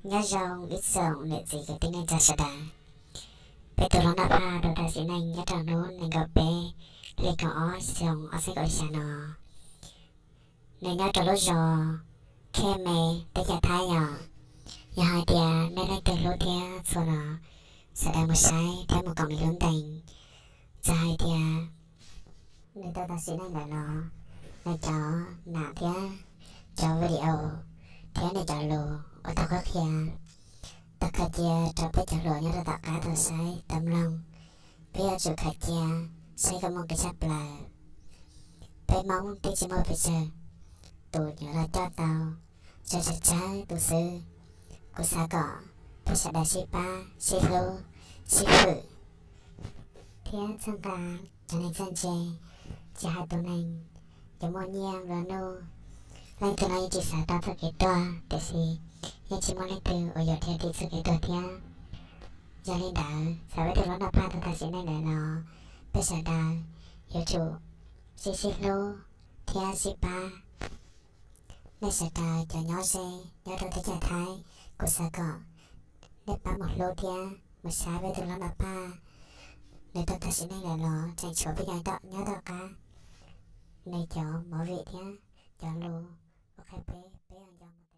Nyob zoo ib tsoom niam txiv kwv tij neej tsa sawv daws. Peb tus hlob Noj Phaj rau tam sim neej nyob rau hnub nees nkaum peb hli kaum ob xyoo ob txhiab kaum xya no, nws nyob rau lub zos Khej Me, teb chaws Thaib yom. Yog hais tias nej leej twg hlub thiab txhua no, sawv daws mus saib thiab mus koom nws lub ntees. Txawm hais tias nws tau tag sim neej lawm los nws cov nam thiab cov video thiab nws cov lus uas tau qhuab qhia, tau khaws cia rau peb cov hluas nyob rau tom qab tau saib tau mloog. Peb yuav tsum khaws cia saib kom muaj kev tshaj plaws. Peb Hmoob twb tsis muaj pes tsawg tus yuav los coj tau, tsawg tsawg tsawg tus xwb. Kuv xav kom peb sawv daws sib pab sib hlub, sib hwm thiab txhawb nqa cov neeg txawj ntse. Tsis hais tus neeg yuav muaj nyiaj nplua nuj, leej twg los yeej tsis xav tau txoj kev tuag, tiam sis yeej tsis muaj leej twg uas yuav dhia dim txoj kev tuag thiab. Yog li ntawd, txawm peb tus hlob Noj Phaj tau tag sim neej lawm los peb sawv daws yuav tsum sib sib hlub thiab sib pab. Nej sawv daws cov nyob ze nyob rau teb chaws Thaib, kuv xav kom nej pab mus hlub thiab mus saib peb tus hlob Noj Phaj. Nws tau tag sim neej lawm los tseem tshuav peb cov nyob tom qab nws cov movie thiab cov lus uas qhia peb, peb yuav nco mus